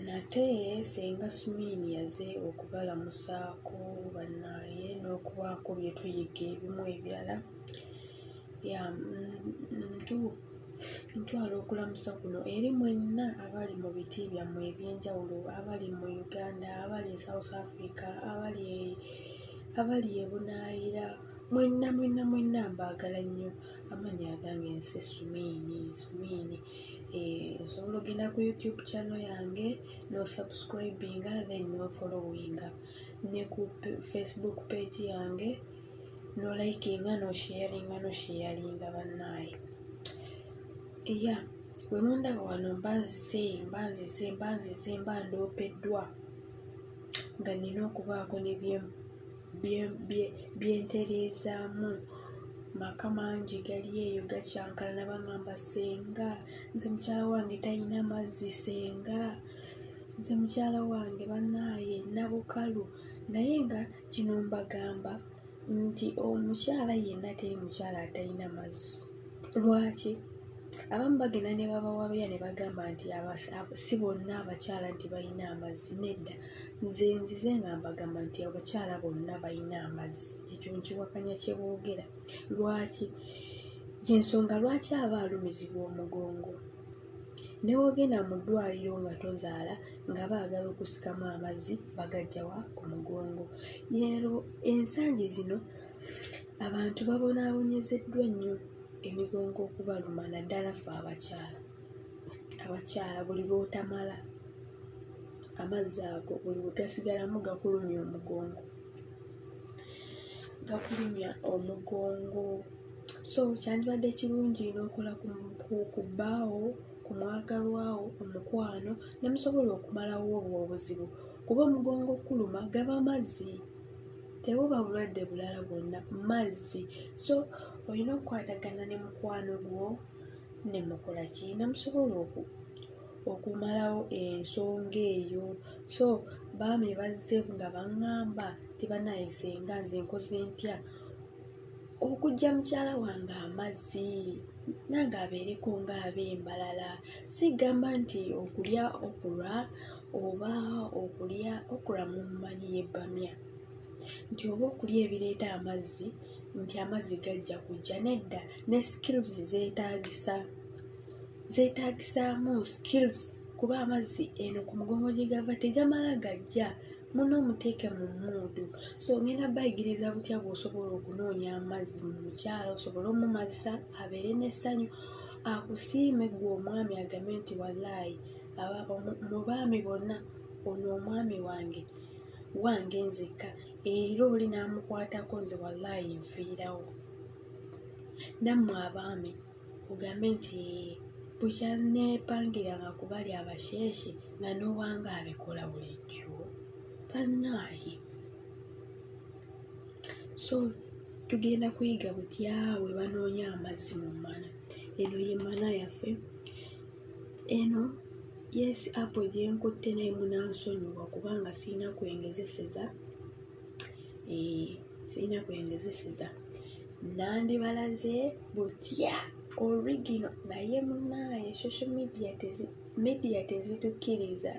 Nate Ssenga Sumini yaze okubalamusaako bannaaye n'okubaako bye tuyiga ebimu ebirala. Ya ntwala okulamusa kuno eri mwenna abali mu biti byammwe eby'enjawulo, abali mu Uganda, abali e South Africa, abali e Bunaayira, mwenna mwenna mwenna mbaagala nnyo. Amannya agange nze Sumini, Sumini. Osobola ogenda ku YouTube channel yange n'osubscribinga then n'ofollowinga, ne ku Facebook page yange n'olikinga n'osharinga n'osharinga bannaaye. Ya bwe mundaba wano mba nzize, mba nzize, mba nzize, mba ndoopeddwa nga nnina okubaako ne bye ntereezaamu. Maka mangi gali eyo gakyankalana, baŋŋamba ssenga nze mukyala wange talina mazzi, ssenga nze mukyala wange bannaaye nabukalu. Naye nga kino mbagamba nti omukyala yenna teri mukyala atalina mazzi. Lwaki? Abamu bagenda ne babawabya ne bagamba nti si bonna abakyala nti balina amazzi. Nedda, nze nzize nga mbagamba nti abakyala bonna balina amazzi. Ekyo nkiwakanya kye boogera. Lwaki? Y'ensonga lwaki aba alumizibwa omugongo. Ne bw'ogenda mu ddwaliro nga tozaala nga baagala okusikamu amazzi bagaggya wa? Ku mugongo. Leero ensangi zino abantu babonaabonyezeddwa nnyo emigongo okubaluma, naddala ffe abakyala. Abakyala buli lw'otamala amazzi ago buli lwe gasigalamu gakulumya omugongo, gakulumya omugongo. So kyandibadde kirungi n'okola ku bbaawo, ku mwagalwa wo, omukwano ne musobola okumalawo obwo obuzibu, kuba omugongo okkuluma gaba mazzi, tebuba bulwadde bulala bwonna, mazzi. So olina okukwatagana ne mukwano gwo ne mukola ki? Ne musobola okumalawo ensonga eyo. So baami bazze nga baŋŋamba nti bannaaye ssenga nze nkoze ntya okuggya mukyala wange amazzi nange abeereko ng'ab'embalala. Sigamba nti okulya okra oba okulya okra mumumanyi ye bbamya, nti oba okulya ebireeta amazzi nti amazzi gajja kujja. Nedda, ne skills zeetaagisa, zeetaagisaamu skills, kuba amazzi eno ku mugongo gye gava tegamala gajja, munno omuteeke mu mood. So ngenda bayigiriza butya bw'osobola okunoonya amazzi mu mukyala osobole omumazisa abeere n'essanyu, akusiime ggwe omwami, agambe nti wallaayi mu baami bonna ono omwami wange wange nzekka, era oli n'amukwatako nze wallaayi nfiirawo. Nammwe abaami ogambe nti bukya neepangiranga ku bali abasheeshe nga n'owange abikola bulijjo, bannaaye. So tugenda kuyiga butya bwe banoonya amazzi mu mmana. Eno ye mmana yaffe. Eno yes apple gye nkutte naye munansonyiwa kubanga sirina kwengezeseza, sirina kwengezeseza. Nandibalaze butya original, naye munnaaye social media tezitukkiriza,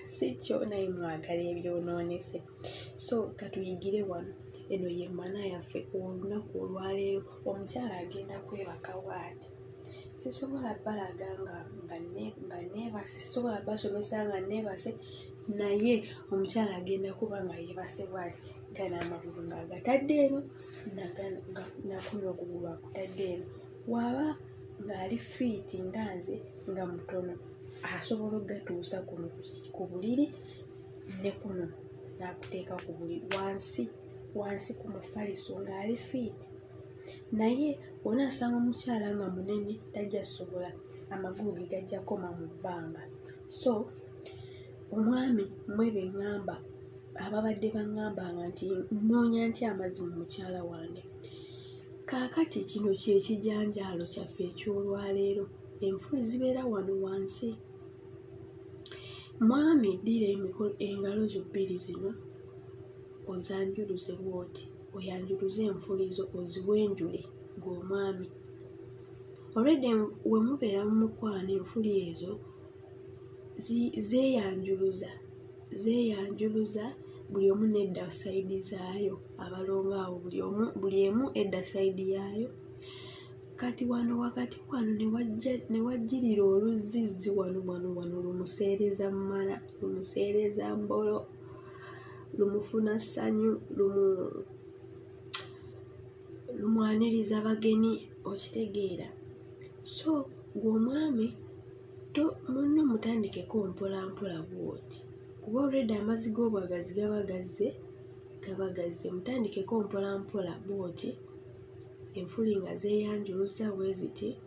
si kyo, naye mwagala ebyonoonese. So katuyigire wano. Eno ye mmana yaffe olunaku olwaleero. Omukyala agenda kwebaka bw'ati. Sisobola balaga nga neebase, sisobola basomesa nga neebase, naye omukyala agenda kuba nga yeebase bw'ati, gano amagulu ng'agatadde eno, nakuno okugulu akutadde eno. Bw'aba ng'ali fit nga nze nga mutono, asobola okugatuusa kuno ku buliri ne kuno n'akuteeka ku buliri wansi wansi ku mufaliso ng'ali fit. Naye bw'onaasanga omukyala nga munene tajja kusobola, amagulu ge gajja kukoma mu bbanga. So omwami mmwe be ŋŋamba ababadde baŋŋambanga nti nnoonya ntya amazzi mu mukyala wange. Kaakati kino kye kijanjaalo kyaffe eky'olwaleero. Enfuuli zibeera wano wansi. Mwami ddira engalo zo bbiri zino ozanjuluze bw'oti, oyanjuluze enfuuli zo oziwenjule ng'omwami. Already we mubeera mu mukwano enfuuli ezo Zeeyanjuluza, zeeyanjuluza, buli omu nedda side zaayo. Abalongo abo buli omu, buli emu edda side yaayo. Kati wano wakati wano ne wajjirira oluzzizzi wano wano wano, lumuseereza mmala, lumuseereza mbolo, lumufuna ssanyu, lumwaniriza bagenyi, okitegeera? So gwe omwami munno mutandikeko mpola mpola bw'oti, kuba already amazzi g'obwagazi gaba gazze, gaba gazze. Mutandikeko mpola mpola bw'oti, enfuli nga zeeyanjuluza bwe ziti,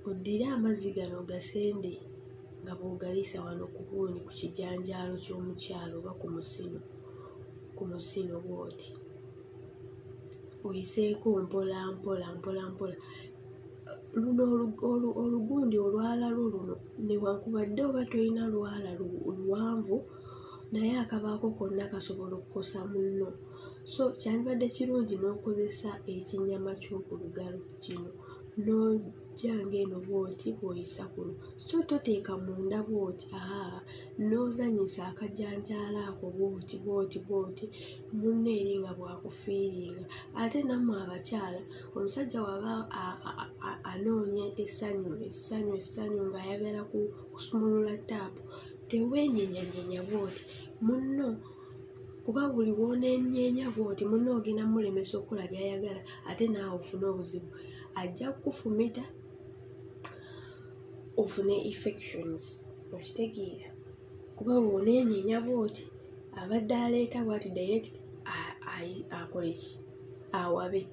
oddire amazzi gano ogasende nga bw'ogayisa wano ku gundi, ku kijanjaalo ky'omukyala oba ku musino, ku musino bw'oti. Oyiseeko mpola mpola mpola mpola. Luno olugundi olwala lwo luno, newankubadde oba tolina lwala luwanvu, naye akabaako konna kasobola okukosa munno. So kyandibadde kirungi n'okozesa ekinyama ky'oku lugalo kino, n'ojja ng'eno bw'oti bw'oyisa kuno. So toteeka munda bw'oti, aa, n'ozannyisa akajanjaalo ako bw'oti bw'oti bw'oti, munno eri nga bw'akufiiringa. Ate nammwe abakyala, omusajja bw'aba anoonya essanyu, essanyu, essanyu, ng'ayagala kusumulula ttaapu, teweenyeenyanyenya bw'oti munno, kuba buli w'oneenyeenya bw'oti munno ogenda mmulemesa okukola by'ayagala, ate naawe ofune obuzibu. Ajja kukufumita ofune infections, okitegeera? Kuba bw'oneenyeenya bw'oti, abadde aleeta bw'ati direct akole ki? Awabe.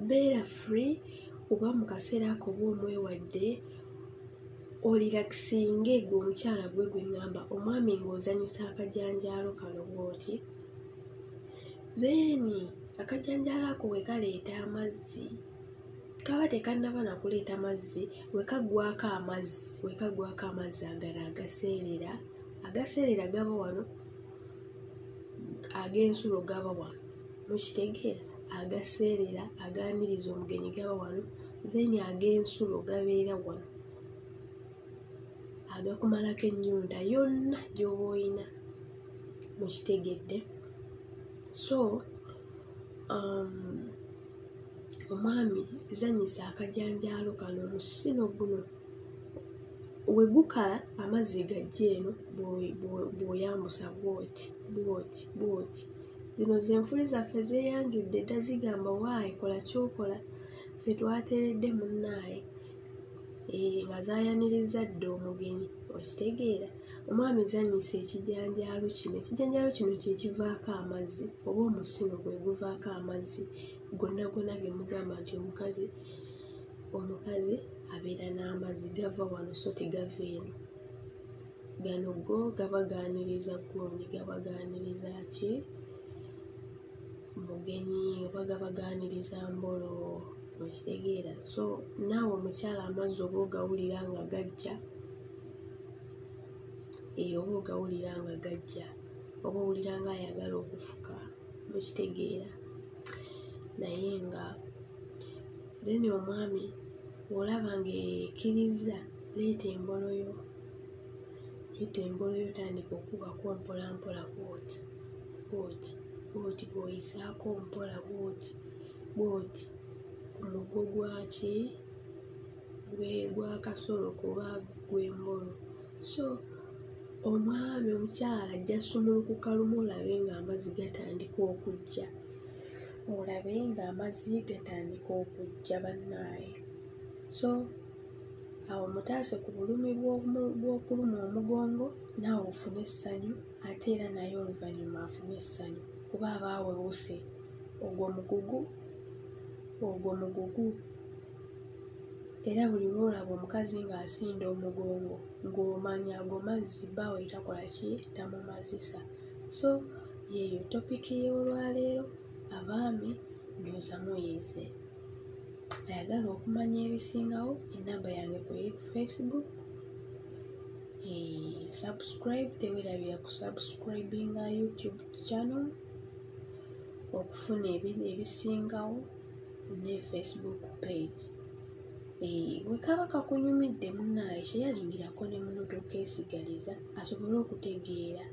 Beera free, oba mu kaseera ako oba omwewadde, orelaxinge gwe omukyala, gwe gwe ŋŋamba omwami, ng'ozannyisa akajanjaalo kano bw'oti. Then akajanjaalo ako bwe kaleeta amazzi, kaba tekannaba na kuleeta mazzi, bwe kaggwaako amazzi, bwe kaggwaako amazzi agano agaseerera, agaseerera gaba wano, ag'ensulo gaba wano, mukitegeera? Agaseerera agaaniriza omugenyi gaba wano, then ag'ensulo gabeera wano, agakumalako ennyonta yonna gy'oba oyina, mukitegedde? So omwami zannyisa akajanjaalo kano, omusino guno we gukala amazzi gajja eno bw'oyambusa bw'oti bw'oti bw'oti. Zino z'enfuli zaffe zeeyanjudde dda, zigamba waayi kola ky'okola, ffe twateredde munnaaye, nga zaayaniriza dda omugenyi, okitegeera? Omwami zannyisa ekijanjaalo kino. Ekijanjaalo kino kye kivaako amazzi, oba omusino gwe guvaako amazzi gonna gonna ge mugamba nti omukazi, omukazi abeera n'amazzi, gava wano so tegava eno. Gano go gaba gaaniriza gundi, gaba gaaniriza ki? Mugenyi, oba gaba gaaniriza mbolo, okitegeera? So naawe omukyala amazzi oba ogawulira nga gajja, oba ogawulira nga gajja, oba owulira ng'ayagala okufuka, mukitegeera? Naye nga then omwami bw'olaba ng'ekkirizza, leeta embolo yo, leeta embolo yo, tandika okukubako mpola mpola bw'oti bw'oti bw'oti, bw'oyisaako mpola bw'oti bw'oti ku mugo gwa ki? Gwa kasolo oba gw'embolo. So omwami, omukyala ajja sumulukuka lumu olabe ng'amazzi gatandika okujja, olabe ng'amazzi gatandika okujja bannaaye. So awo mutaase ku bulumi bw'okulumwa omugongo, naawe ofune essanyu, ate era naye oluvannyuma afune essanyu, kuba aba awewuse ogwo mugugu, ogwo mugugu. Era buli lw'olaba omukazi ng'asinda omugongo, ng'omanya ago mazzi bbaawe takola ki? Tamumazisa. So yeeyo topic y'olwaleero. Abaami ndowooza muyize. Ayagala okumanya ebisingawo, ennamba yange kweri ku Facebook. Subscribe, teweerabira ku subscribinga YouTube channel okufuna ebisingawo, ne Facebook page. Bwe kaba kakunyumidde munnaaye kyeyalingirako ne munno tokeesigaliza asobole okutegeera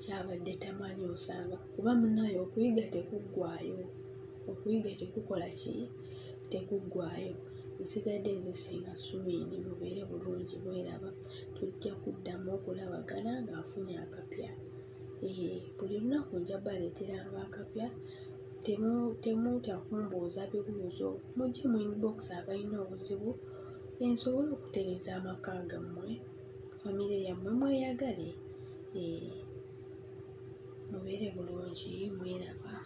ky'abadde tamanyi osanga kuba munnaaye okuyiga tekuggwaayo, okuyiga tekukola ki? Tekuggwaayo. Nsigadde nze Ssenga Sumini, mubeere bulungi mweraba, tujja kuddamu okulabagana nga nfunye akapya. Buli lunaku nja baleeteranga akapya. Temutya kumbuuza bibuuzo, mujje mu inbox abalina obuzibu nsobole okutereeza amaka gammwe, famire yammwe mweyagale. Mubeere bulungi mweraba.